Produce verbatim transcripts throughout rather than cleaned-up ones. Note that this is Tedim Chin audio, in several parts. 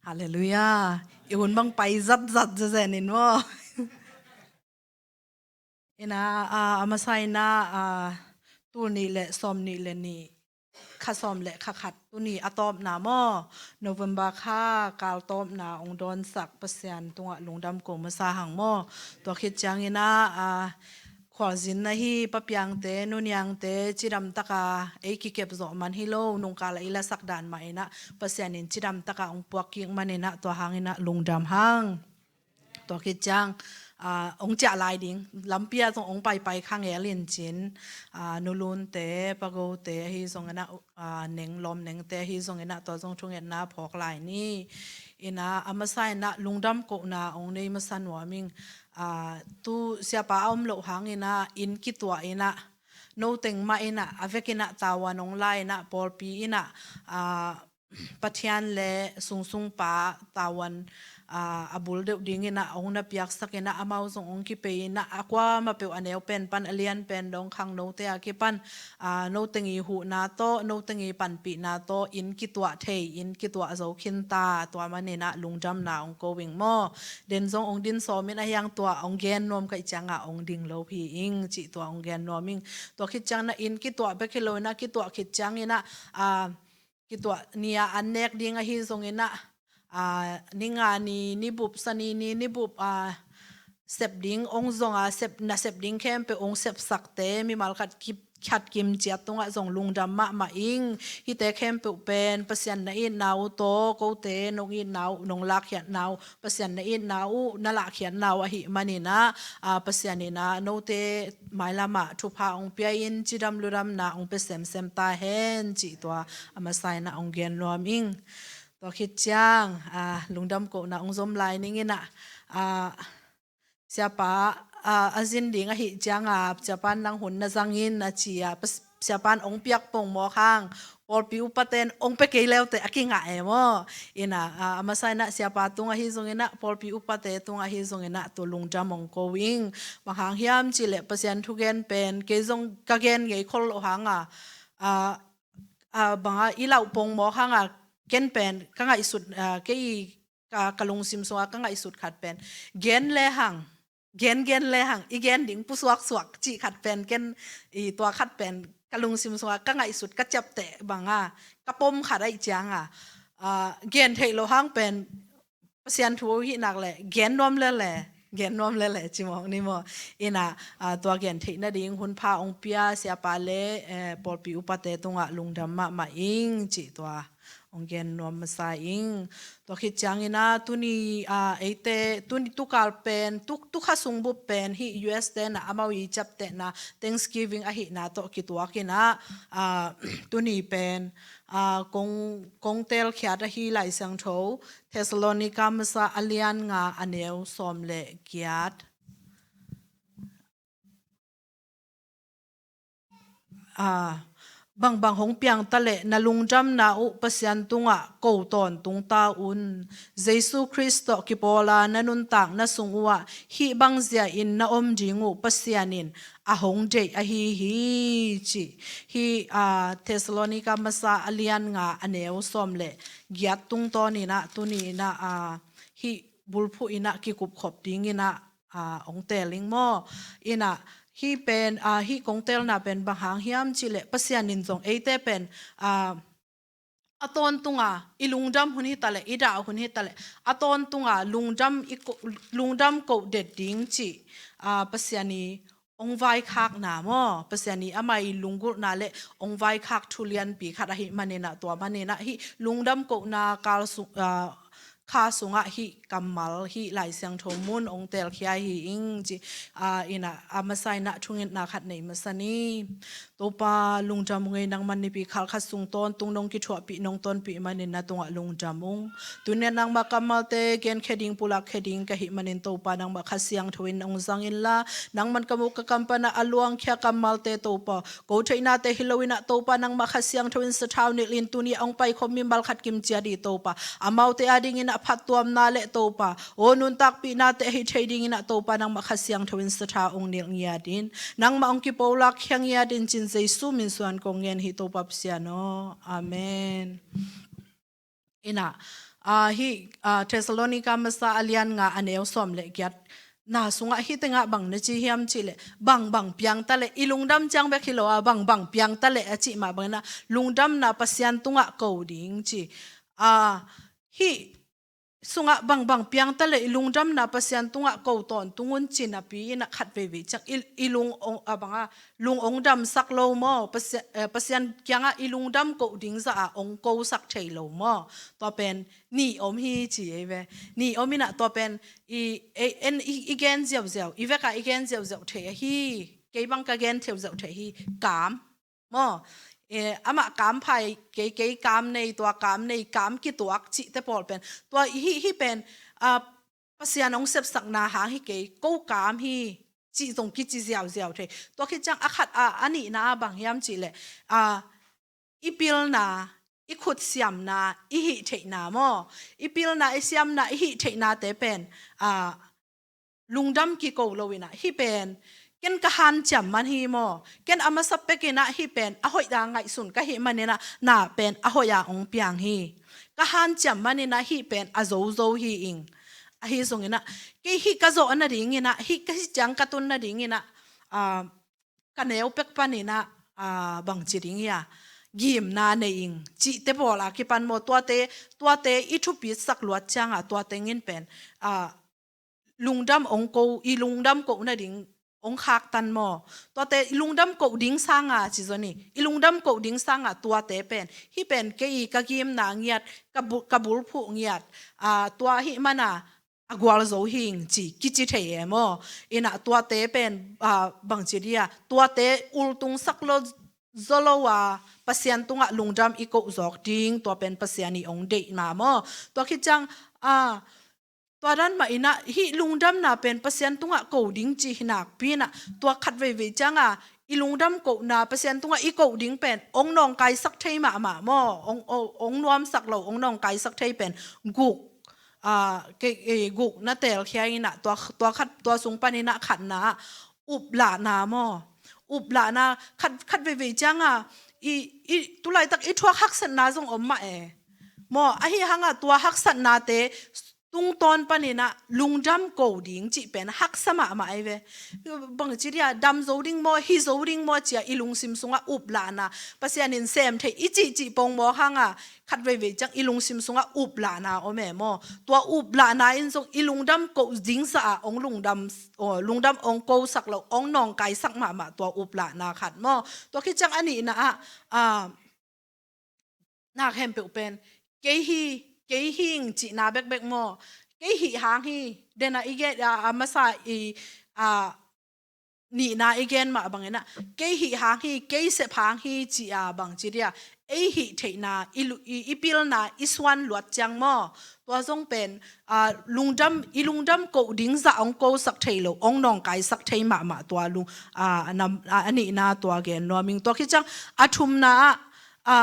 Halleluiah. I hun bang pai zatzat zezen in maw? Ina, a, a masa ina, a, tul nih le sawm nih le nih, kha sawm le kha khat, tuni a tawpna maw, November kha kal tawpna ong dawnsak Pasian tungah lungdam ko masa hang maw. Tua khit ciang ina, a, khualzin na hi, papiangte, nuniangte, cidam taka ei kikep zawh man hi lo, nungkal a i lasak dan mah ina, Pasian in cidam taka ong puak kik man ina, tua hang ina lungdam hang. Tua khit ciang, a, ong ciah lai ding, lampi ah zong ong paipai kha ngel in cin, a, nulunte, pagote, ahi zong ina, a, neng, lawm nengte, ahi zong ina, tua zong thungetna phawk lai ni. Ina, a masa ina lungdam kohna ong nei masa nuam ing, a, tu siapa a om loh hang ina, inn kituah ina, noteng mah ina, a vek ina, tavuan ong la ina, pawlpi ina, a, Pathian le sungsung pa tavuan, a, a bul deuh ding ina ong na piaksak ina, amau zong ong kipei ina, a kuamah peuh a neu pen pan a lian pen dong khangnote a kipan, a, noteng i huhna tawh, noteng i panpihna tawh, inn kituah thei, inn kituah zo khin ta, tua man ina lungdamna ong ko ing maw. Den zong ong din sawm in a hiang tua ong gen nuam ka hih ciang a ong ding lo hi ing, cih tua ong gen nuam ing. Tua khit ciang ina inn kituah bek hi lo ina, kituah khit ciang ina, a, kituah ni a an nek ding ahi zong ina, a, ni nga ni, ni bup, Sani ni, ni bup, a, sep ding ong zong a, sep, na sep ding khempeuh ong sepsakte, mimal khat kip, khat kim ciat tungah zong lungdam mahmah ing. Hihte khempeuh pen Pasian na itna uh tawh, kote nong itna uh, nong lakkhiatna uh, Pasian na itna uh, na lakkhiatna uh ahih man ina, a, Pasian ina note mailam ah thupha ong pia in, cidam ludamna ong pia semsem ta hen, cih tua a masa ina ong gen nuam ing. Tua khit ciang, a, lungdam kohna ong zom lai ning ina, a, siapa, a, a zin ding ahih ciang a, siapa in nang hun na zang in a ci a, pas-, siapa in ong piak pongmawk hang, pawlpi upate in ong pia kei leuteh a kingah e maw. Ina, a, a masa ina siapa tung ahi zong ina, pawlpi upate tung ahi zong ina, tu lungdam ong ko ing. Bang hang hiam cih leh Pasian thugen pen, kei zong ka gen ngei khol loh hang a, a, a, bang a i lauh pongmawk hang a, ken pen ka ngaihsut, a, kei ka, ka lungsim sungah ka ngaihsut khat pen, gen le hang, gen, gen le hang, i gen ding pusuaksuak cih khat pen, ken i tua khat pen ka lungsim sungah ka ngaihsut, ka ciapteh bang a, ka pom khat ahih ciang a, a, gen theih loh hang pen Pasian thu hi nak leh gen nuam lel e, gen nuam lel e, ci mawk ni maw. Ina, a, tua gen theih nading hun pha ong pia siapa le, eh, pawlpi upate tungah lungdam mahmah ing, cih tua ong gen nuam masa ing. Tua khit ciang ina tuni, a, eite, tuni tukal pen, tu, tu kha sung bup pen hih U S te na amau i ciaptehna Thanksgiving ahihna tawh kituak ina, a, tuni pen, a, kong, kong telkhiat ahi Lai Siangtho, Thessalonica masa a lian nga a neu sawm le giat. A, bangbang hong piang ta leh na lungdamna uh Pasian tungah ko tawntung ta un. Jesu Khrist tawh kipawl a na nuntakna sung uhah hih bang zia in na om ding uh Pasian in a hong deih ahi hi, ci. Hih, a, Thessalonica masa a lian nga a neu sawm le giat tungtawn ina tuni ina, a, hih bulphuh ina kikupkhop ding ina, a, ong teel ing maw. Ina, hih pen, a, hih kong teelna pen bang hang hiam cih leh Pasian in zong eite pen, a, a tawntunga i lungdam hun hi ta leh, i dah hun hi ta leh, a tawntunga lungdam i ko, lungdam koh det ding cih, a, Pasian i ong vaikhakna maw, Pasian i amah i lunggulhna le ong vaikhak thu lianpi khat ahih man ina, tua man ina hih lungdam kohna kal sung, a, kha sungah hih kammal, hih Lai Siangtho mun ong telkhia hi ing, ci, a, ina, a masa ina thungetna khat nei masa ni. Topa lungdam ung ei, nangman Nipi khalkhat sung tawntung nong kithuahpih, nong tonpih manin na tungah lungdam ung. Tuni-in nangmah kammalte genkhia ding, pulakkhia ding ka hih manin Topa nangmah Kha Siangtho in ong zang inla, nangman ka muk ka kam panah a luangkhia kammalte Topa, ko theihnate hi lo inah Topa nangmah Kha Siangtho in sathau nilh in, tuni a ong paikhop mimal khat kim ciat i Topa, amaute adingin a phattuamna le Topa, aw nuntakpihnate ahi thei dingin ah Topa nangmah Kha Siangtho in sathau ong nilh ngiat in, nangmah ong kipolak khia ngiat in, cin Jesu min suang kong ngen hi Topa Pasian aw. Amen. Inah, Aa, hih, aa, Thessalonika masa a lian nga a neu sawm le giat na sungah hih tengah bang na ci hiam cih leh, bangbang piang ta leh, i lungdam ciang bek hi lo a, bangbang piang ta leh a cih mah bangin ah, lungdamna Pasian tungah ko ding ci. Aa, hih sungah bangbang piang ta leh i lungdamna Pasian tungah ko tawntung un ci napi in ah khat veivei ciang i, i lung ong, a bang a, lung ong damsak lo maw, Pasian, eh, Pasian kiangah i lungdam koh ding zah a ong kosak thei lo maw. Tua pen nih om hi ci ei ve. Nih om in ah tua pen i, e, en, i, i gen ziauziau, i vekah i gen ziauziau thei ahi, kei bang ka gen ziauziau thei hi, kaam. Maw, eh, amah kaam phai, kei, kei kaam nei, tua kaam nei, kaam kituak cihte pawl pen. Tua hih, hih pen, ah, Pasian hong sepsakna hang hi kei, ko kaam hi, cih zong kici ziauziau thei. Tua khit ciang a khat a, a nihna a bang hiam cih leh, ah, i pilna, i khutsiamna, i hih theihna maw. I pilna, i siamna, i hih theihnate pen, ah, lungdam kiko lo in ah, hih pen ken ka hanciam man hi maw, ken a masa pek in ah hih pen a hoih a ngaihsun ka hih man in ah, na pen a hoih a ong piang hi. Ka hanciam man in ah hih pen a zozo hi ing. Ahi zong in ah, kei hih ka zawh nading in ah, hih ka hih ciang ka tun nading in ah, ah, ka neu pek pan in ah, ah, bangci ding hi a, gimna nei ing cihte pawl a kipan maw, tuate, tuate i thupitsak luat ciang a, tua teng in pen, ah, lungdam ong ko, i lungdam koh nading ong khaktan maw. Tuate i lungdam koh ding sang a ci zong hi, i lungdam koh ding sang a tuate pen, hih pen kei i ka gimna ngiat, ka bu-, ka bulphuh ngiat, ah, tua hih man a, a gualzo hi ing ci, kici thei e maw. In ah tuate pen, ah, bangci ding a, tuate ultungsak lo, zaw lo a, Pasian tungah lungdam i koh zawk ding, tua pen Pasian i ong deihna maw. Tua khit ciang, ah, tua dan mah in ah, hih lungdamna pen Pasian tungah ko ding ci hi nakpi in ah, tua khat veivei ciang a, i lungdam kohna, Pasian tungah i koh ding pen ong nawngkaisak thei mahmah maw, ong, ong, ong nuamsak lo, ong nawngkaisak thei pen guk, ah, ke, eh, guk na telkhia in ah, tua, tua khat, tua sung pan in ah khatna ah, uplahna maw. Uplahna, khat, khat veivei ciang a, i, i, tulaitak i thuak haksatna zong om mah e. Maw, ahi hang a tua haksatnate tungtawn pan in ah lungdam ko ding cih pen haksa mahmah ei ve. Bangci ding a, dam zo ding maw, hi zo ding maw ci a i lungsim sungah uplahna, Pasian in sem thei i cihcih pongmawk hang a, khat veivei ciang i lungsim sungah uplahna om e maw. Tua uplahna in zong i lungdam koh ding zah a ong lungdam, aw, lungdam ong kosak lo, ong nawngkaisak mahmah tua uplahna khat maw. Tua khit ciang a nihna ah, ah, na khempeuh pen, kei hi, kei hi ing cihna bekbek maw. Kei hih hang hi, den a i gen, a, a masa i, a, nihna i gen mah bang in ah, kei hih hang hi, kei sep hang hi ci a, bangci ding a, ei hih theihna, i lu-, i, i pilna, i suan luat ciang maw. Tua zong pen, a, lungdam, i lungdam koh ding zah ong kosak thei lo, ong nawngkaisak thei mahmah tua lung, a, nam, a, a nihna tua gen nuam ing. Tua khit ciang a thumna ah, a,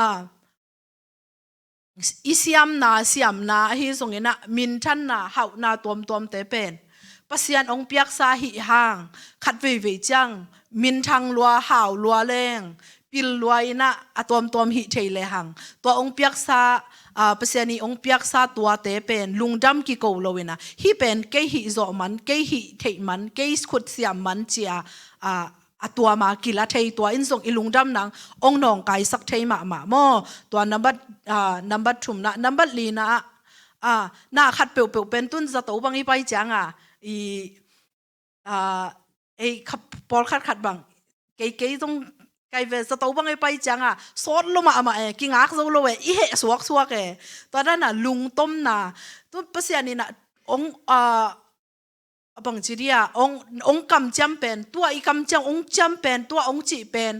i siamna, siamna ahi zong in ah, minthanna, hauhna tuamtuamte pen Pasian ong piaksa hih hang, khat veivei ciang minthang lua, hau lua leng, pil lua in ah, a tuamtuam hih thei le hang, tua ong piaksa, a, Pasian i ong piaksa tuate pen lungdam kiko lo in ah, hih pen kei hih zawh man, kei hih theih man, kei khutsiam man ci a, a, a tuam a kila thei, tua in zong i lungdam nang ong nawngkaisak thei mahmah maw. Tua nambat, ah, nambat thumna, nambat lina ah, ah, na khat peuhpeuh pen tun zato bang i pai ciang a, i, ah, ei kha-, pawlkhat khat bang, kei, kei zong kai ve, zato bang i pai ciang a, sawt lo mahmah e, kingak zo lo e, i heh suaksuak e. Tua dan a lungtomna, tu Pasian in ah ong, ah, a bangci ding a, ong, ong kamciam pen, tua i kamciam, ong ciam pen, tua ong cih pen,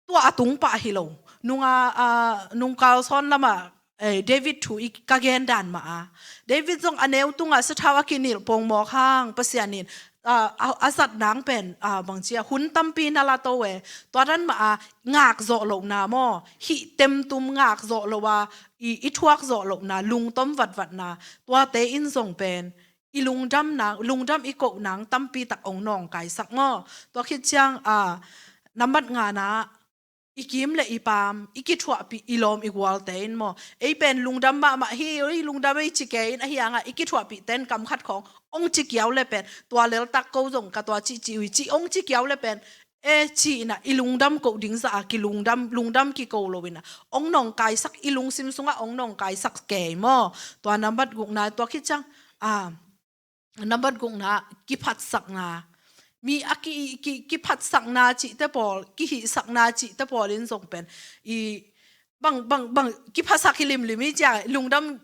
tua a tung pah hi lo. Nunga, a, nungkal sawn lamah, eh, David thu i ka gen dan mah a. David zong a neu tungah sathau a kinilh pongmawk hang, Pasian in, a, a, a zat nang pen, a, bangci a, hun tampi na la to e. Tua dan mah a, ngak zawh lohna maw, hih temtum ngak zawh loh a, i, i thuak zawh lohna, lungtom vatvatna, tuate in zong pen, i lungdam nang, lungdam i koh nang tampi tak ong nawngkaisak maw. Tua khit ciang, a, nambat ngana, i kim le i paam, i kithuahpih i lawm i gualte in maw, ei pen lungdam mahmah hi, ei lungdam ei ci kei in, ahi hangah i kithuahpihte in kam khat khawng hong ci kiau le pen, tua leltak ko zong ka tua cihcih uh hi ci hong ci kiau le pen, e ci inah i lungdam koh ding zah a kilungdam, lungdam kiko lo inah hong nawngkaisak, i lungsim sungah hong nawngkaisak kei maw. Tua nambat gukna, tua khit ciang, a, nambat gukna, kiphatsakna. Mi a ki, ki, kiphatsakna cihte pawl, kihihsakna cihte pawl in zong pen, i, bang, bang, bang, kiphasak hi limlim hi cia, lungdam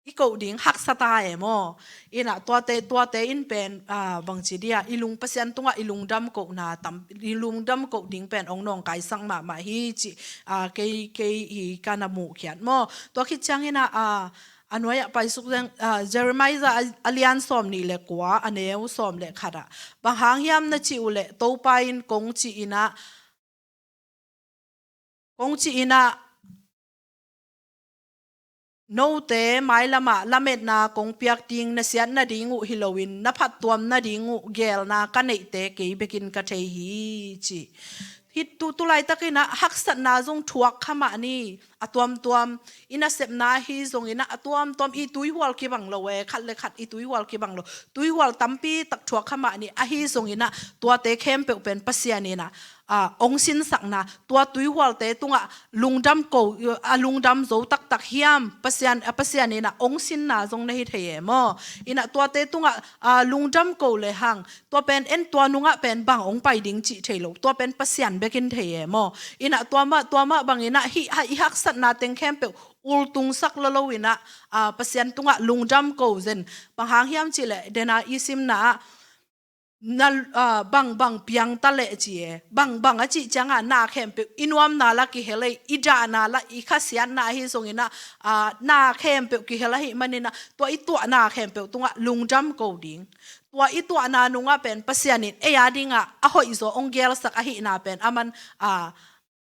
i koh ding haksa ta e maw. Inah tuate, tuate in pen, a, bangci dia, i lung, Pasian tungah i lungdam kohna tam, i lungdam koh ding pen hong nawngkaisak mahmah hi ci, a, kei, kei hi ka na muhkhiat maw. Tua khit ciang inah, a, a nuai-ah paisuk zeng, a, Jeremiah a, a lian sawm nih le kua, a neu sawm le khat ah, bang hang hiam na cih uh leh, Topa in kong ci inah, kong ci inah, note mailamah lametna kong piak ding, na siat nading uh hi loin, na phattuam nading uh geelna ka neihte kei bekin ka thei hi ci. Hih tu, tu laitakinah haksatna zong thuak kha mah ni, a tuamtuam, i nasepna ahi zonginah a tuamtuam, i tuihual kibang lo e, khat le khat i tuihual kibang lo, tuihual tampi tak thuak kha mah ni, ahi zonginah tuate khempeuh pen Pasian inah, a, hong sinsakna, tua tuihualte tungah lungdam ko, a lungdam zo taktak hiam, Pasian, a, Pasian inah hong sinna zong na hi thei e maw. Inah tuate tungah, a, lungdam ko lehang, tua pen en, tua nungah pen bang hong pai ding cih thei lo, tua pen Pasian bekin thei e maw. Inah tua mah, tua mah banginah hih, ha, i haksatna teng khempeuh ultungsak lo loinah, a, Pasian tungah lungdam ko zen. Bang hang hiam cih leh, dena i simna ah, na, a, bangbang piang ta leh ci e. Bangbang a cih ciangah na khempeuh i nuamna lah kihel ei, i dahna lah, i khasiatna ahi zonginah, a, na khempeuh kihel ahih maninah, tua i tuahna khempeuh tungah lungdam ko ding. Tua i tuahna nungah pen Pasian in ei a dingah a hoihzaw hong geelsak ahihna pen aman, a,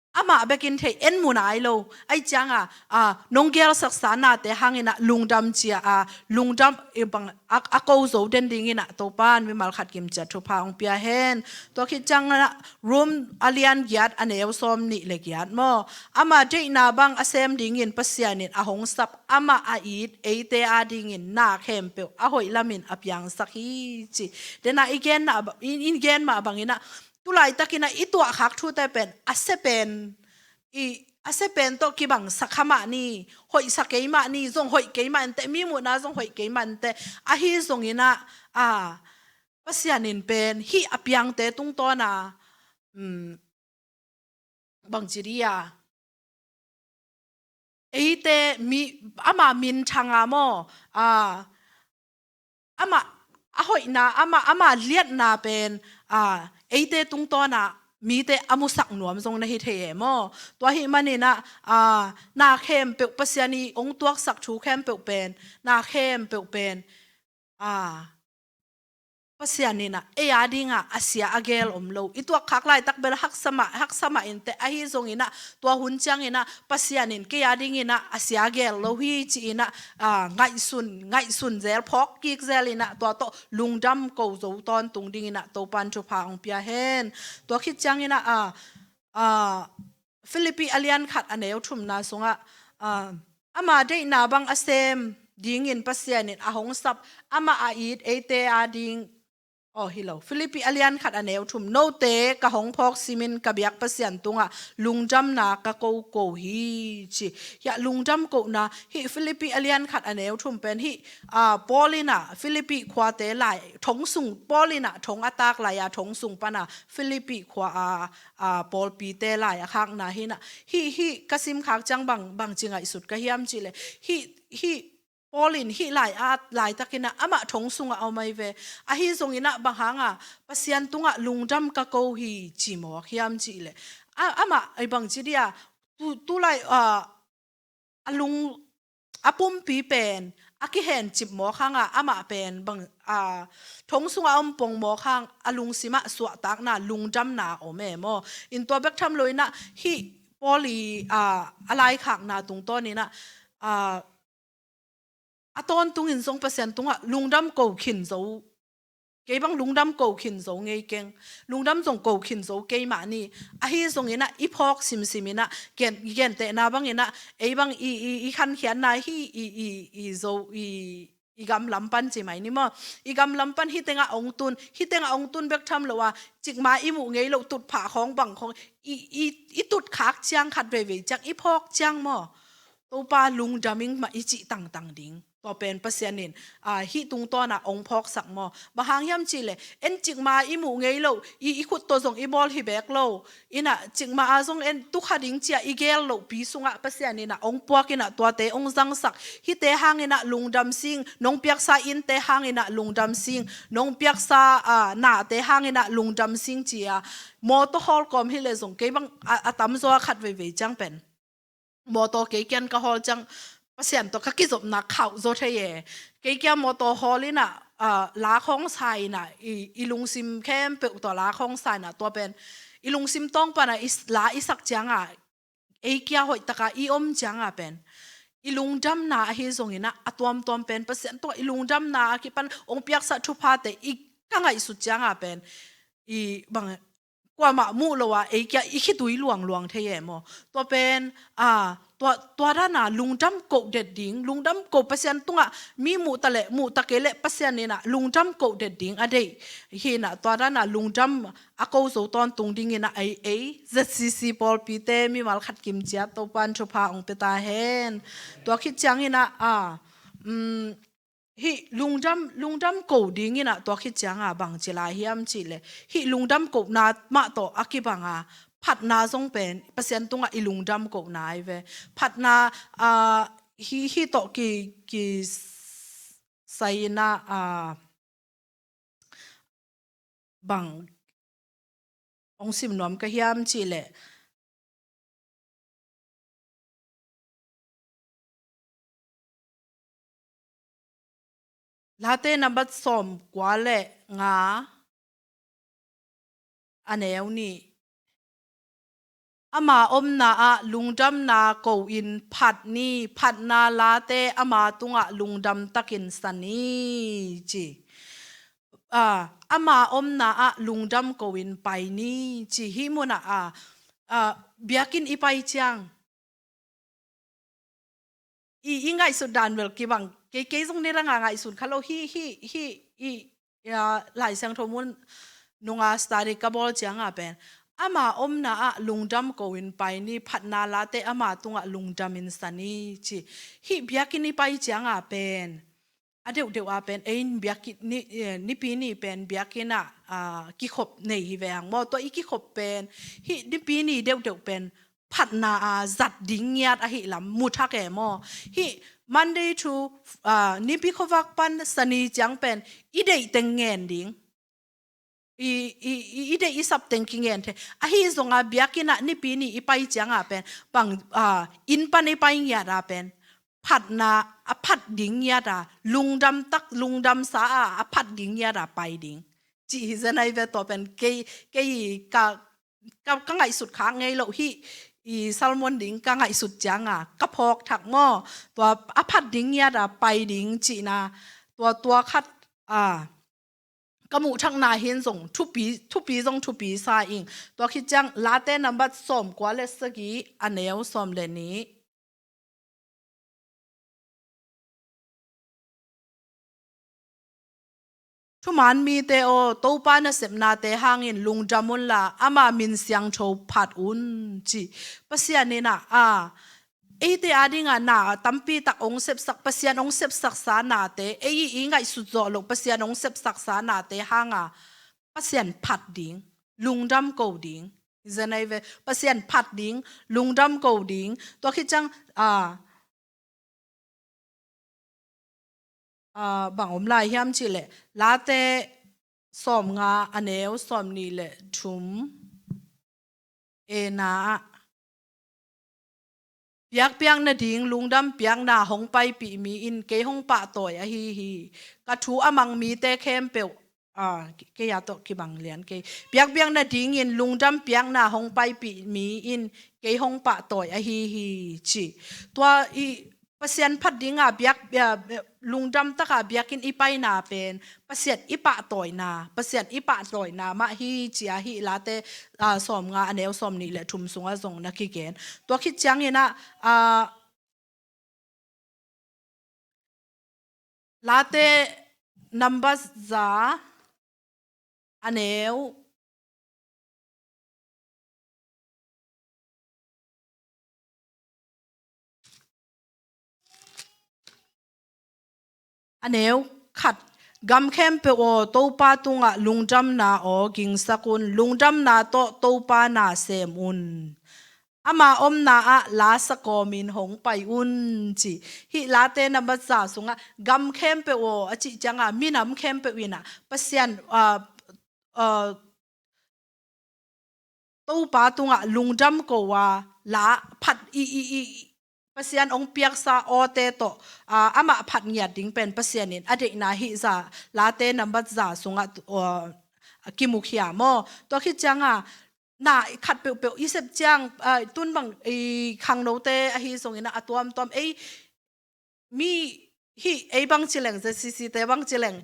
amah bekin thei, en mu nai lo. Ahi cianga, a, nong geelsaksa nate hanginah lungdam cia, a, lungdam i bang a, a ko zo den dinginah Topan mimal khat kimcia thupha hong pia hen. Tua khit ciangah Rom a lian giat, a neu sawm nih le giat maw. Ama deihna bang a sem dingin Pasian in a hong sap, amah a it eite a dingin na khempeuh a hoih lamin a piangsak hi ci. Dena i genna, i, i gen mah banginah, tu laitakinah i tuahkhak thute pen a sia pen, i, a sia pen tawh kibangsak kha mah ni, hoihsa kei mah ni, zong hoih kei mah inteh, mi muhna zong hoih kei mah inteh. Ahi zonginah, a, Pasian in pen hih a piangte tungtawna, um, bangci dia, eite mi, ama minthanga maw, a, ama a hoihna, ama, ama liatna pen, a, eite tungtawna mite a musak nuam zong na hi thei e maw. Tua ahih maninah, a, na khempeuh Pasian i hong tuaksak thu khempeuh pen, na khempeuh pen, a, Pasian inah ei a dingah a sia a geel om lo. I tuakkhak laitak bel haksa mah, haksa mah inteh, ahi zonginah tua hun cianginah Pasian in kei a dinginah a sia a geel lo hi ci-inah, a, ngaihsun, ngaihsun zel, phawk kik zel inah tua tawh lungdam ko zo tawntung dinginah Topan thupha hong pia hen. Tua khit cianginah, a, a, Philippi a lian khat, a neu thumna sungah, a, ama deihna bang a sem dingin Pasian in a hong sap, amah a it eite a ding, aw, hi lo. Philippi a lian khat, a neu thum, note ka hong phawk simin ka biak Pasian tungah lungdamna ka ko ko hi ci. Hiah lungdam kohna, hih Philippi a lian khat, a neu thum pen hih, a, Paul inah Philippi khuate lai, thong sung, Paul inah thong a tak lai-a thong sung pana Philippi khua a, a, pawlpite lai a khakna hinah. Hih, hih ka simkhak ciang bang, bangci ngaihsut ka hiam cihleh, hih, hih Paul in hih lai-at laitakinah amah thong sungah a om ahi ve. Ahi zonginah bang hanga Pasian tungah lungdam ka ko hi ci mawk hiam cihleh, a, amah, ai, bangci dia, tu, tu lai, a, a lung, a pumpi pen a kihencip mawk hanga amah pen bang, a, thong sungah a om pong mawk hang a lungsimah suahtakna, lungdamna om e maw. In tua bek tham loinah hih Paul i, a, a laikhakna tungtawninah, a, a tawntungin zong Pasian tungah lungdam ko khin zo Kei bang lungdam ko khin zo ngei keng. Lungdam zong ko khin zo kei mah ni. Ahi zongin ah i phawk simsim in ah, gen, gentehna bangin ah, ei bang i, i, i khankhiatna hi, i, i, i zo, i, i gam lam pan ci mai ni maw. I gam lam pan hih tengah ong tun, hih tengah ong tun bek tham lo a, cikmah i muh ngei loh tutphah khawng bang khawng, i, i, i tutkhak ciang khat veivei ciang, i phawk ciang maw, Topa lungdam ing mah i cih tangtang ding. Tua pen Pasian in, a, hih tungtawn ah ong phawksak maw. Bang hang hiam cih leh, en cikmah i muh ngei loh, i, i khut tawh zong i bawl hi bek lo. In ah cikmah a zong en tu kha ding ci-a i geel lohpi sungah Pasian in ah ong puak in ah tuate ong zangsak. Hihte hangin ah lungdam sing, nong piaksa innte hangin ah lungdam sing, nong piaksa, a, nate hangin ah lungdam sing ci-a. Mawtaw hawl kawm hi leh zong kei bang a, a tamzaw a khat veivei ciang pen mawtaw kei kiang ka hawl ciang Pasian tawh ka kizopna khauh zaw thei e. Kei kiang mawtaw hawl in ah, a, la khawng sa in ah, i, i lungsim khempeuh tawh la khawng sa in ah, tua pen i lungsim tawng pan ah i s-, la i sak ciang ah, ei kia hoih tak a i om ciang ah pen i lungdamna ahi zongin ah, a tuamtuam pen Pasian tawh i lungdamna a kipan ong piaksa thuphate i ka ngaihsut ciang ah pen i bang kuamah muh lo a, ei kia i khitui luangluang thei e maw. Tua pen, a, tua, tua dan a lungdam ko det ding, lungdam ko Pasian tungah mi muh ta leh, muh ta kei leh Pasian in ah lungdam ko det ding a deih. Hi in ah tua dan a lungdam a ko zo tawntung dingin ah ei, ei, Z C C pawlpite mimal khat kim ciat Topa'n thupha ong pia ta hen. Tua khit ciangin ah, a, um, hih lungdam, lungdam ko dingin ah tua khit ciang a bang ci lai hiam cih leh, hih lungdam kona mah tawh a kibang a phatna zong pen Pasian tungah i lungdam kona ahi ve. Phatna, a, hih, hih tawh ki, kisai in ah, a, bang ong sim nuam ka hiam cih leh, Late nambat sawmkua le nga, a neu nih. Ama omna ah lungdamna ko-in phat ni, phatna late ama tungah lungdam takin sa ni, ci. A, ama omna ah lungdam ko-in pai ni, ci. Hih munah, a, a, biakinn i pai ciang i, i ngaihsut dan bel kibang, kei, kei zong nidang a ngaihsun kha lo, hih, hih, hih, i, a, Lai Siangtho mun nunga study ka bawl ciang a pen, ama omna ah lungdam ko-in pai ni, phatna late ama tungah lungdam in sa ni, ci. Hih biakinn i pai ciang a pen, a deuhdeuh a pen, ei in biakinn ni, eh, Nipi ni pen biakinn ah, a, kikhop nei hi ve hang maw. Tua i kikhop pen, hih Nipi ni deuhdeuh pen phatna a zat ding ngiat ahih lam mu thak e maw. Hih Monday to, a, Nipi khuavak pan Sani ciang pen i deih teng ngen ding. I, i, i, i deih i sap teng kingen thei. Ahi zong a biakinn ah Nipi ni i pai ciang a pen, bang, a, inn pan i pai ngiat a pen, phatna a phat ding ngiat a, lungdam tak, lungdam sa a, a phat ding ngiat a pai ding, ci hi zen ahi ve. Tua pen kei, kei ka, ka, ka ngaihsut khak ngei lo, hih i sermon ding ka ngaihsut ciang a ka phawk thak maw. Tua a phat ding ngiat a pai ding cihna, tua, tua khat, a, ka muh thakna hi in zong thupi, thupi zong thupi sa ing. Tua khit ciang Late nambat sawmkua le sagih, a neu sawm le nih. Thuman mite aw, Topa nasepnate hangin lungdam unla, ama min siangtho phat un, ci. Pasian in ah, a, eite ading a na tampi tak ong sepsak, Pasian ong sepsaksa nate, ei i ngaihsut zawh loh Pasian ong sepsaksa nate hang a Pasian phat ding, lungdam ko ding. Hi zen ahi ve, Pasian phat ding, lungdam ko ding. Tua khit ciang, a, a, bang om lai hiam cih leh, Late sawmnga, a neu sawmnih le thum, e na ah, biakpiakna ding lungdam piakna hong paipih mi in kei hong pahtawi ahi hi. Ka thu a mang mite khempeuh, a, kei a tawh kibang lian kei. Biakpiakna dingin lungdam piakna hong paipih mi in kei hong pahtawi ahi hi, ci. Tua i Pasian phat dinga biak, ah, lungdam taka biakinn i paina pen Pasian i pahtawina, Pasian i pahtawina mah hi ci-a hih Late, ah, sawmnga a neu sawmnih le thum sungah zong na kigen. Tua khit ciangin ah, ah, Late number za a neu a neu khat. Gam khempeuh aw, Topa tungah lungdamna aw gingsak un. Lungdamna tawh Topa na sem un. Ama omna ah la sakawmin hong pai un ci. Hih Late number za sungah gam khempeuh aw a cih cianga minam khempeuh inah Pasian, ah, ah, Topa tungah lungdam ko a la phat i, i, i, Pasian hong piaksa awte tawh, ah, amah phat ngiat ding pen Pasian in a deihna hih za Late number za sungah, ah, kimukhia maw. Tua khit cianga na khat peuhpeuh i sep ciang, ah, tun bang i khangnote ahi zongin a tuamtuam ei mi hih ei bang ci leng, Z C C te bang ci leng,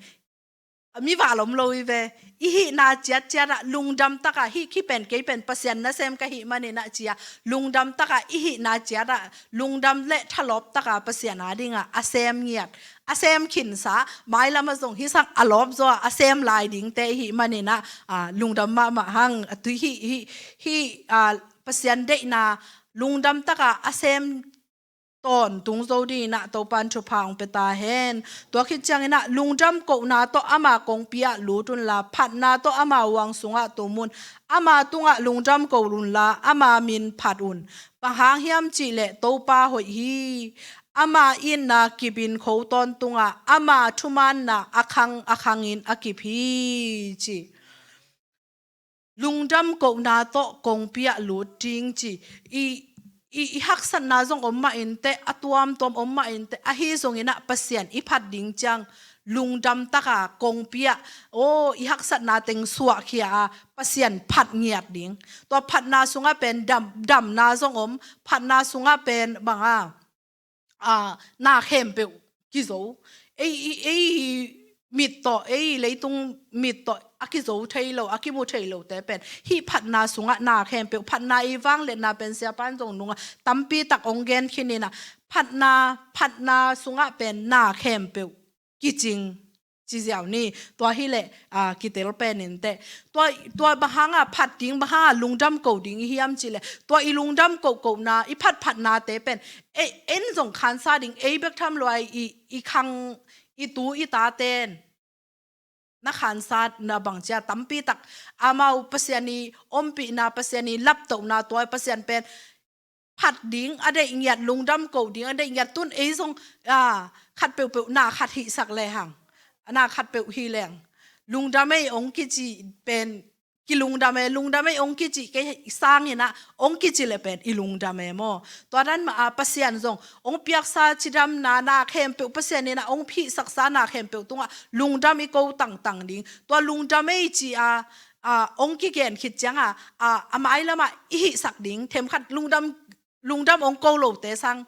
mi vak lom lo i ve. I hihna ciatciat ah lungdam taka hih khi pen kei pen Pasian nasem ka hih manin ah ci-a lungdam taka i hihna ciat ah lungdam le thalawp taka Pasian a dinga a sem ngiat, a sem khinsa, mailam ah zong hih sang a lawp zaw a sem lai dingte i hih manin ah, ah, lungdam mahmah hang. A tui hih, hih, hih, ah, Pasian deihna lungdam taka a sem tawntung zo dingin ah Topan thupha hong pia ta hen. Tua khit ciangin ah lungdam kohna tawh ama kongpi ah lut unla, phatna tawh ama huang sungah tum un. Ama tungah lungdam ko unla, ama min phat un. Bang hang hiam cihleh Topa hoih hi. Ama itna kipin kho tawntungah, ama thumaanna a khang a khangin a kip hi ci. Lungdam kohna tawh kongpi ah lut ding ci. I, i, i haksatna zong om mah inteh, a tuamtuam om mah inteh, ahi zongin ah Pasian i phat ding ciang lungdam taka kongpi ah, aw, i haksatna teng suahkhia a Pasian phat ngiat ding. Tua phatna sungah pen dam, damna zong om, phatna sungah pen banga a, na khempeuh kizo. Ei, ei, ei mit tawh, ei leitung mit tawh a kizo thei lo, a kimu thei lote pen hih phatna sungah na khempeuh, phatna i vangliatna pen siapan zong nunga tampi tak hong gen khin inah, phatna, phatna sungah pen na khempeuh kicing ci ziau ni. Tua hileh, a, kitel pen inteh. Tua, tua bang hanga phat ding, bang hanga lungdam ko ding i hiam cihleh, tua i lungdam kohkohna, i phatphatnate pen ei, en zong khansa ding, ei bek tham lua i, i khang, i tu i taten na khansatna bang cia tampi tak amau Pasian i ompihna, Pasian i laptohna, tua Pasian pen phat ding a deih ngiat, lungdam ko ding a deih ngiat. Tun ei zong, a, khat peuhpeuh na khat hihsak lehang, na khat peuh hi leng lungdam ei hong kici pen kilungdam e, lungdam ei hong kici kei sangin ah hong kici le pen i lungdam e maw. Tua dan mah a Pasian zong hong piaksa cidamna na khempeuh, Pasian in ah hong phihsaksa na khempeuh tungah lungdam i ko tangtang ding. Tua lungdam ei ci a, a, hong kigen khit cianga, a, a mailamah i hihsak ding themkhat lungdam, lungdam hong ko lote sang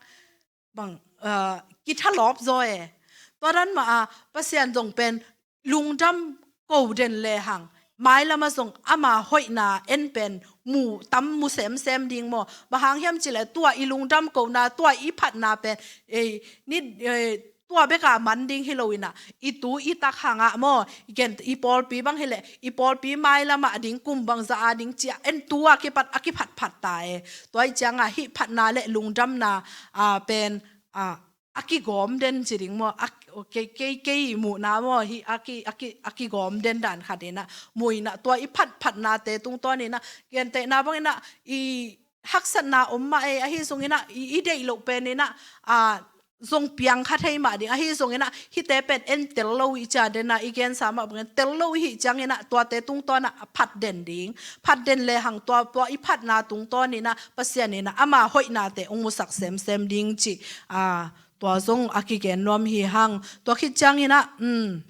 bang, a, kithalawp zaw e. Tua dan mah a Pasian zong pen lungdam ko den lehang, mailamah zong ama hoihna en pen mu tam, mu semsem ding maw. Bang hang hiam cihleh tua i lungdam kohna, tua i phatna pen, ei, ni, ei, tua beka man ding hi lo inah, i tu i tak hangah maw, i ken, i pawlpi bang hileh, i pawlpi mailamah ding kum bangzah a ding cia en tu a kipat a kiphatphat ta e. Tua i cianga hih phatna le lungdamna, a, pen, a, a kigawm den ci ding maw, a, kei, kei, kei muhna maw, hih a ki, a ki, a kigawm den dan khat inah, mu inah, tua i phatphatnate tungtawn inah, gentehna bang inah, i haksatna om mah e, ahi zong inah, i, i deih loh pen inah, a, zong piang kha thei mah ding, ahi zong inah, hihte pen en tel lo i cia dena, i gensa mah bangin tel lo i hih ciang inah, tuate tungtawn ah phat den ding, phat den lehang tua, tua i phatna tungtawn inah, Pasian inah, ama hoihnate hong musak semsem ding ci, a, tua zong a kigen nuam hi hang. Tua khit ciang inah, um,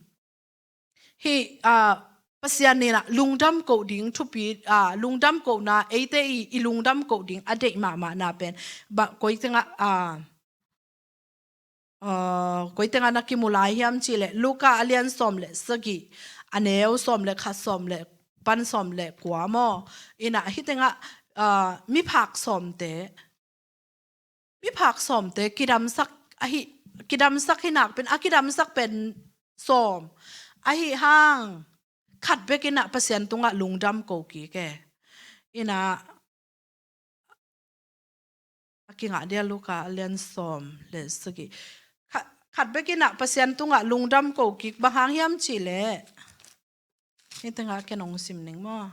hih, a, Pasian inah lungdam ko ding thupi, a, lungdam kohna, eite i, i lungdam ko ding a deih mahmahna pen, ba, koi tengah, a, ah, koi tengah na kimu lai hiam cih leh Luka a lian sawm le sagih, a neu sawm le khat, sawm le pan sawm le kua maw. Inah hih tengah, ah, miphak sawmte, miphak sawmte kidamsak ahi, kidamsak hi nak pen, a kidamsak pen sawm ahi hang, khat bek inah Pasian tungah lungdam ko kik e. Inah a kingah dia Luka a lian sawm le sagih. Khat, khat bek inah Pasian tungah lungdam ko kik, bang hang hiam cih leh, hih tengah ken ong sim ning maw.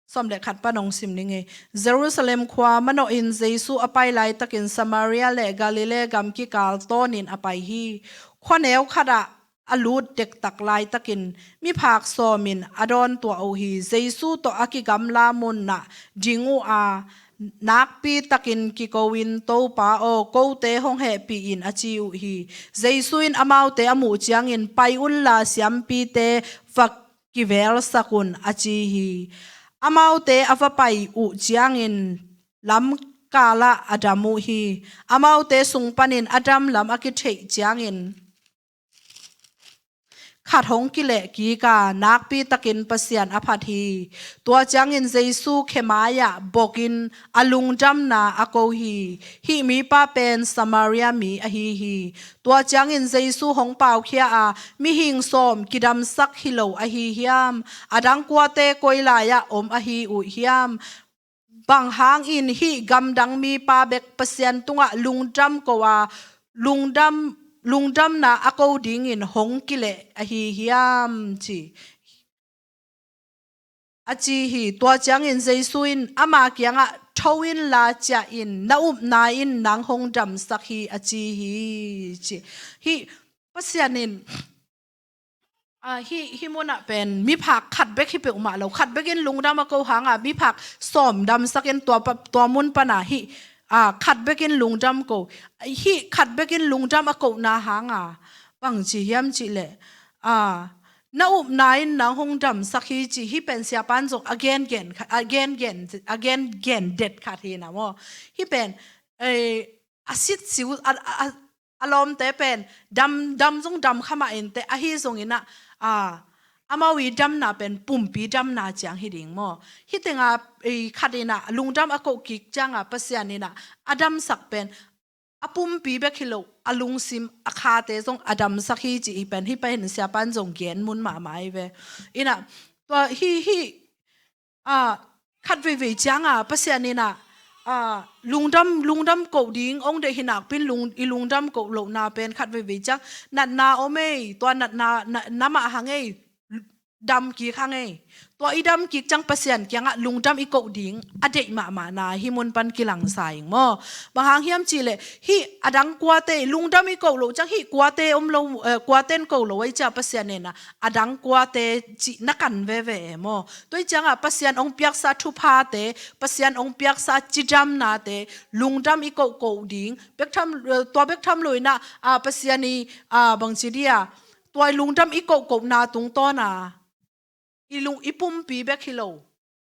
Sawm le khat pan ong sim ning e. Jerusalem khua manawhin Jesu a pai laitakin Samaria le Galilee gam kikal tawnin a pai hi. Khuaneu khatah a lut dektak laitakin miphak sawmin a dawntuah uh hi. Jesu tawh a kigamla munah ding uh a, nakpitakin kiko-in, "Topa aw, kote hong hehpih in," a ci uh hi. Jesu in amaute a muh ciangin, "Pai unla, siampite va kivelsak un," a ci hi. Amaute a va pai uh ciangin lamkalah a dam uh hi. Amaute sung panin a dam lam a kitheih ciangin khat hong kileh kik a, nakpitakin Pasian a phat hi. Tua ciangin Jesu khe mai-ah bokin a lungdamna a ko hi. Hih mipa pen Samaria mi ahi hi. Tua ciangin Jesu hong paukhia a, "Mihing sawm kidamsak hi lo ahi hiam? A dang kuate koi lai-ah om ahi uh hiam? Bang hangin hih gamdang mipa bek Pasian tungah lungdam ko a, lungdam, lungdamna a ko dingin hong kileh ahi hiam?" ci, a ci hi. Tua ciangin Jesu in ama kiangah, "Tho inla, ciah in, na upna in nang hong damsak hi," a ci hi, ci. Hih Pasian in, ah, hih, hih munah pen miphak khat bek hi peuhmah lo, khat bekin lungdam a ko hanga miphak sawm damsakin tua pa, tua mun pana hih, ah, khat bekin lungdam ko. Hih khat bekin lungdam a kohna hanga bang ci hiam cih leh, ah, "Na upna in nang hong damsak hi," ci. Hih pen siapan zong a gengen khat, a gengen, a gengen det khat hi na maw. Hih pen, eh, a sit siu, a, a, a lawmte pen dam, dam zong dam kha mah inteh, ahi zongin ah, ah, amau i damna pen pumpi damna ciang hi ding maw. Hih tenga, eh, khat inah lungdam a koh kik cianga Pasian inah a damsak pen a pumpi bek hi lo, a lungsim a khate zong a damsak hi, ci hi pen, hih pen siapan zong gen mun mahmah hi ve. Inah tua hih, hih, ah, khat veivei cianga Pasian inah, ah, lungdam, lungdam koh ding ong deih hi nakpin lung, i lungdam koh lohna pen khat veivei ciang natna om ei, tua natna, na, na mah hang ei, dam kik hang ei. Tua i dam kik ciang Pasian kiangah lungdam i koh ding a deih mahmahna hih mun pan kilangsa ing maw. Bang hang hiam cih leh hih a dang kuate, lungdam i koh loh ciang hih kuate om lo, eh, kuaten koh lo ei, cia Pasian inah a dang kuate cih na kan veve e maw. Tua hi cianga Pasian ong piaksa thuphate, Pasian ong piaksa cidamnate lungdam i koh koh ding. Bek tham, eh, tua bek tham lo inah, ah, Pasian i, ah, bangci dia, tua i lungdam i koh kohna tungtawna i lung, i pumpi bek hi lo,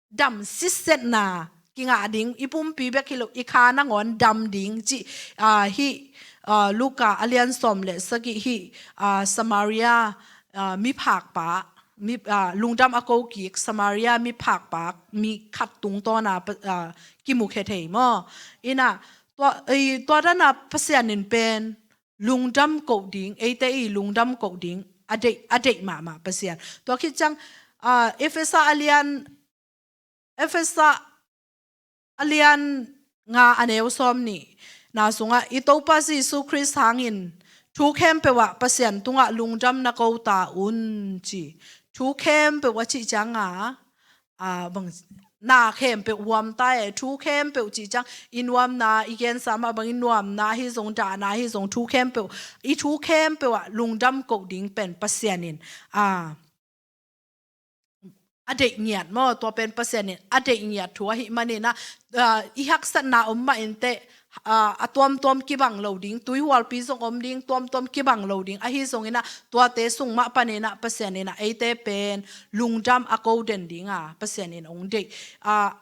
dam sitsetna kingah ding, i pumpi bek hi lo, i kha nangawn dam ding cih, ah, hih, ah, Luka a lian sawm le sagih hih, ah, Samaria, ah, miphakpa, mi, ah, lungdam a ko kik Samaria miphakpa mi khat tungtawna pa, ah, kimukhia thei maw. Inah tua, eh, tua dana Pasian in pen lungdam koh ding, eite i lungdam koh ding a deih, a deih mahmah Pasian. Tua khit ciang, ah, Efesa a lian, Efesa a lian nga a neu sawm nihna sungah, "I Topa Jesu Khrist hangin thu khempeuh ah Pasian tungah lungdam na ko ta un," ci. Thu khempeuh a cih cianga, ah, bang, na khempeuh huam ta e, thu khempeuh cih ciang i nuamna, i gensa mah bangin nuamna hi zong, dahna hi zong, thu khempeuh, i thu khempeuh ah lungdam koh ding pen Pasian in, ah, a deih ngiat maw, tua pen Pasian in a deih ngiat thu ahih maninah, ah, i haksatna om mah inteh, ah, a tuamtuam kibang lo ding, tuihualpi zong om ding, tuamtuam kibang lo ding, ahi zonginah tuate sung mah paninah Pasian inah eite pen lungdam a ko den dinga Pasian in ong deih. Ah,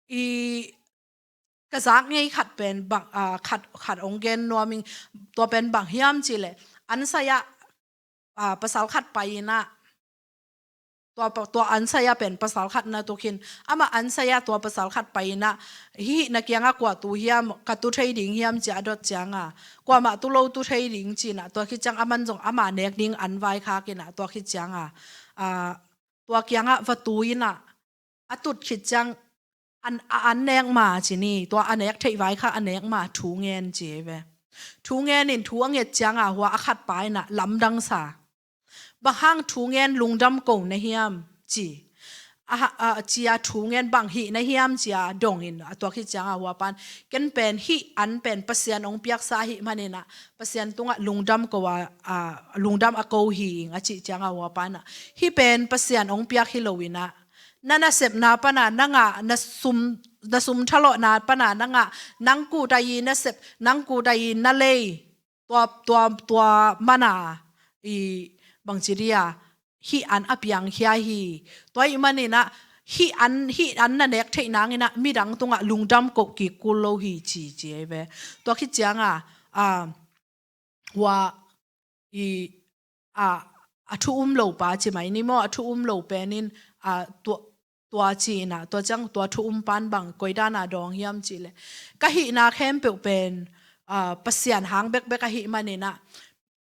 i ka zak ngei khat pen bang, ah, khat, khat ong gen nuam ing. Tua pen bang hiam cih leh, an sai ah, ah, pasal khat pai in ah, tua pa, tua an sai ah pen pasal khat na tu khin. Amah an sai ah tua pasal khat pai in ah, hih na kiangah kua tu hiam, ka tu thei ding hiam ci a dot ciang a, kuamah tu lo tu thei ding ci in ah, tua khit ciang aman zong ama nek ding an vaikhak in ah, tua khit ciang a, ah, tua kiangah va tu in ah, a tut khit ciang an, a an nek ma ci ni, tua a nek theih vaikhak a nek ma thu ngen ci ei ve. Thu ngen in thu a nget ciang a hua a khat pa in ah lamdang sa. Bang hang thu ngen lungdam ko na hiam ci. A ha, a, ci a thu ngen bang hih na hiam ci a dong in, a tua khit ciang a hua pan, ken pen hih an pen Pasian ong piaksa ahih manin ah, Pasian tungah lungdam ko a, a, lungdam a ko hi ing a cih ciang a hua pan ah, hih pen Pasian ong piak hi lo in ah, na nasepna pan a na ngah, na sum, na sum thalawhna pan a na ngah, nang kut a i nasep, nang kut a i na lei, tua, tua, tua man a, i bangci dia, hih an a piangkhia hi. Tua ahih manin ah, hih an, hih an na nek theih nang in ah, midang tungah lungdam ko kik kul lo hi ci, ci ei ve. Tua khit ciang a, a, hua i, a, a thu um lo pa ci mai ni maw, a thu um lo pen in, a, tua, tua ci in ah, tua ciang tua thu um pan bang koi dan a dawng hiam cih leh, ka hihna khempeuh pen, a, Pasian hang bekbek ahih manin ah,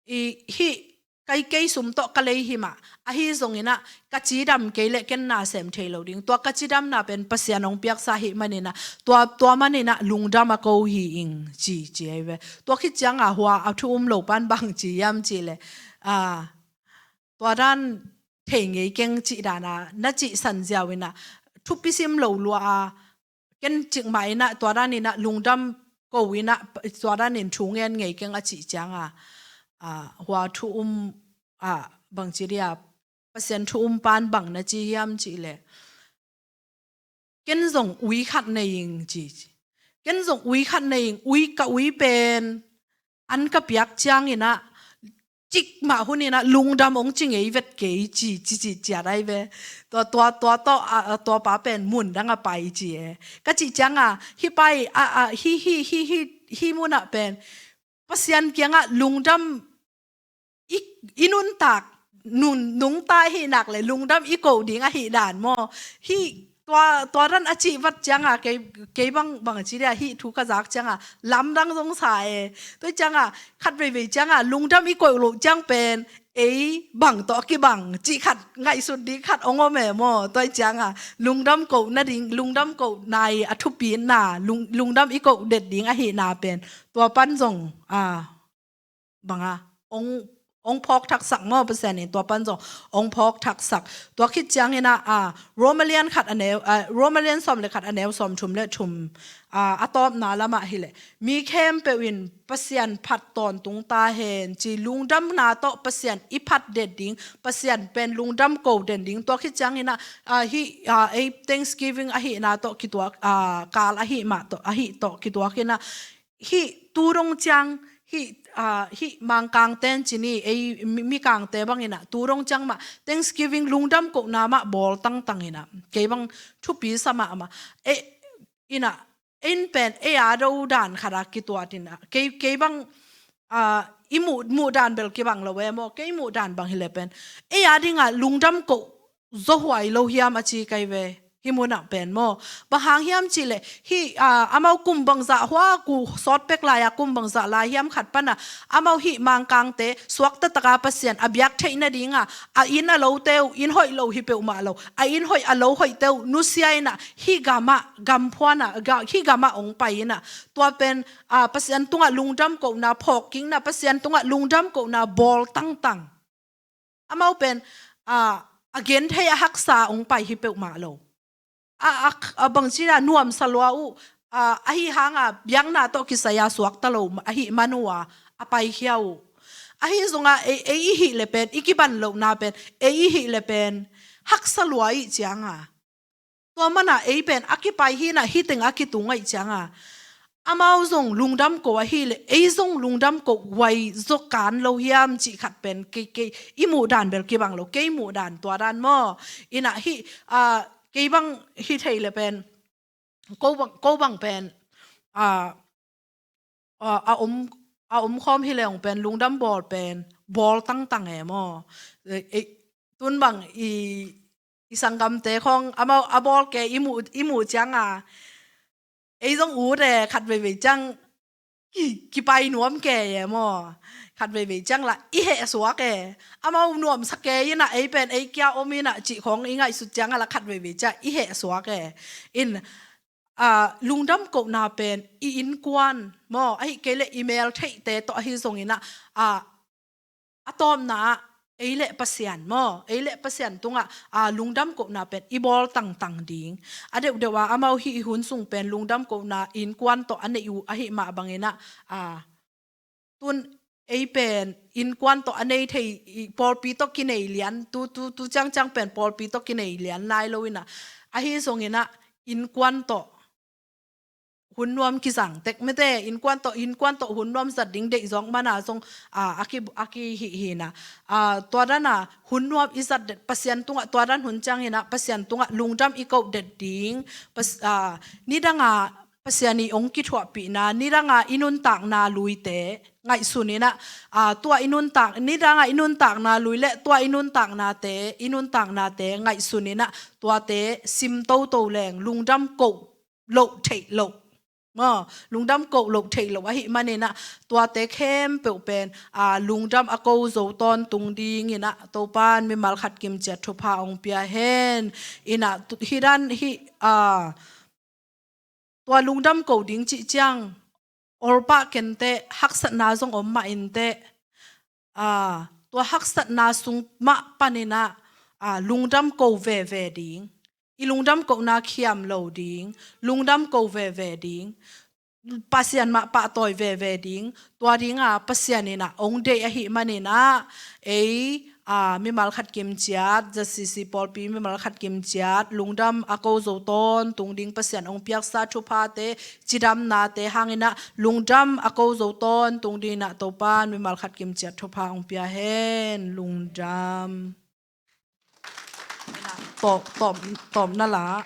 i, hih, kei, kei sum tawh ka lei hi mah, ahi zongin ah, ka cidam kei leh ken na sem thei lo ding. Tua ka cidamna pen Pasian ong piaksa ahih manin ah, tua, tua manin ah lungdam a ko hi ing ci, ci ei ve. Tua khit ciang a hua a thu um lo pan bang ci hiam cih leh, a, tua dan thei ngei keng cih dan a na cih san ziau in ah, thupi sim lo lua a, ken cik mah in ah, tua dan in ah lungdam ko in ah, tua dan in thu ngen ngei keng a cih ciang a, a, hua thu um, a, bangci dia, Pasian thu um pan bang na ci hiam cih leh, ken zong ui khat nei ing ci, ci. Ken zong ui khat nei ing, ui, ka ui pen an ka piak ciangin ah, cik mah hun in ah lungdam ong ci ngei vet kei ci, ci, ci, ciat ai ve. Tua, tua, tua tawh, a, a, tua pa pen mun dang a pai ci e. Ka cih ciang a, hih pai, a, a, hih, hih, hih, hih, hih mun ah pen Pasian kiangah lungdam i, i nuntak, nun, nungta ahih nak leh lungdam i ko ding ahih dan maw. Hih tua, tua dan a cih vat ciang a, kei, kei bang, bang ci dia, hih thu ka zak ciang a, lamdang zong sa e. Tua ciang a, khat veivei ciang a, lungdam i ko loh ciang pen, ei bang tawh a kibang, cih khat, ngaihsut ding khat ong om e maw. Tua ciang a, lungdam ko nading, lungdam ko nai a thupi na, lung, lungdam i ko det ding ahih na pen, tua pan zong, a, bang a, ong, ong phawk thaksak maw, Pasian in tua pan zong ong phawk thaksak. Tua khit ciangin ah, a, Roma lian khat a neu, a, Roma lian sawm le khat a neu sawm thum le thum, a, a tawpna lamah hi leh, mi khempeuh in Pasian phat tawntung ta hen ci, lungdamna tawh Pasian i phat den ding, Pasian pen lungdam ko den ding. Tua khit ciangin ah, a, hih, a, ei Thanksgiving ahihna tawh kituak, a, kal ahih mah tawh, ahih tawh kituak in ah, hih tu dong ciang, hih, a, hih Mangkangte in ci ni, ei mi, Mikangte bangin ah, tu dong ciang mah Thanksgiving lungdam kohna mah bawl tangtang in ah, kei bang thupi sa mahmah. E, in ah, ei in pen, ei a do dan khat a kituat in ah, kei, kei bang, a, i muh, muh dan bel kibang lo e maw, kei muh dan bang hi leh pen, ei a ding ah lungdam koh zaw huai lo hiam a ci kai ve. Hih mun ah pen maw. Bang hang hiam cih leh, hih, a, amau kum bangzah hua, ku sawt pek lai a kum bangzah lai hiam khat pan ah, amau hih Mangkangte suakta tak a Pasian a biak theih nading a, a inn a lote uh, inn hoih lo hi peuhmah lo, a inn hoih a lo hoihte uh nusia in ah, hih gam ah, gam phuan ah, ga, hih gam ah ong pai in ah, tua pen, a, Pasian tungah lungdam kohna, phawkkikna, Pasian tungah lungdam kohna bawl tangtang. Amau pen, a, a genthei a haksa ong pai hi peuhmah lo. A, a, a bangci a nuamsa lua uh, a, ahi hang a biakna tawh kisai a suakta lo ahih man uh a, a paikhia uh. Ahi zong a, ei, ei i hih leh pen, i kiban lohna pen, ei i hih leh pen, haksa lua ih ciang a. Tua man a ei pen a kipai hi in ah, hih teng a kitung ahih ciang a, amau zong lungdam ko ahih leh, ei zong lungdam ko huai zaw kan lo hiam cih khat pen, kei, kei, i muh dan bel kibang lo, kei muh dan tua dan maw. In ah hih, a, kei bang hi thei leh pen, ko bang, ko bang pen, a, a, a om, a omkhawm hi leng pen lungdam bawl pen bawl tangtang e maw. E, e, tun bang i, i sanggamte khawng amau a bawl ke i muh, i muh cianga ei zong ut e, khat veivei ciang ki, kipai nuam ke e maw. Khat veivei ciang la i heh suak e. Amau nuamsa ke ina ei pen ei kia om ina cih khawng i ngaihsut cianga la khat veivei ciang i heh suak e. In, a, lungdam kohna pen i innkuan maw, ahi kei le i mel theihte tawh ahi zongina, a, a tawpna ah ei le Pasian maw, ei le Pasian tungah, a, lungdam kohna pen i bawl tangtang ding. A deuhdeuh a amau hih i hun sung pen lungdam kohna innkuan tawh a neih uh ahi mah bangina, a, tun ei pen innkuan tawh a nei thei, i pawlpi tawh kinei lian, tu, tu, tu ciangciang pen pawlpi tawh kinei lian lai lo ina, ahi zongina innkuan tawh hun nuam kizang tek mete, innkuan tawh, innkuan tawh hun nuam zat ding deih zawk mana zong, a, a ki, a kihihina. A, tua dana hun nuam i zat det Pasian tungah tua dan hun ciangina Pasian tungah lungdam i koh det ding. Pas-, a, nidanga Pasian i ong kithuahpihna, nidanga i nuntakna luite ngaihsunina, a, tua i nuntak, nidanga i nuntakna lui le tua i nuntaknate, i nuntaknate ngaihsunina, tuate sim toto leng lungdam koh loh theih loh. Maw, lungdam koh loh theih loh ahi manina, tuate khempeuh pen, a, lungdam a ko zo tawntung dingina Topan mimal khat kimciat thupha ong pia hen. Ina tu, hi dan hi, a, tua lungdam koh ding cih ciang olpah kenteh, haksatna zong om mah inteh, a, tua haksatna sung mah panina, a, lungdam koh veve ding. I lungdam kohna khiam lo ding, lungdam koh veve ding, Pasian mah pahtawi veve ding, tua dinga Pasian ina ong deih ahi manina, ei, a, mimal khat kimciat, Z C C pawlpi mimal khat kimciat lungdam a ko zo tawntung ding Pasian ong piaksa thuphate, cidamnate hangina lungdam a ko zo tawntung dingina Topan mimal khat kimciat thupha ong pia hen. Lungdam. Tawp, tawp, tawpna la.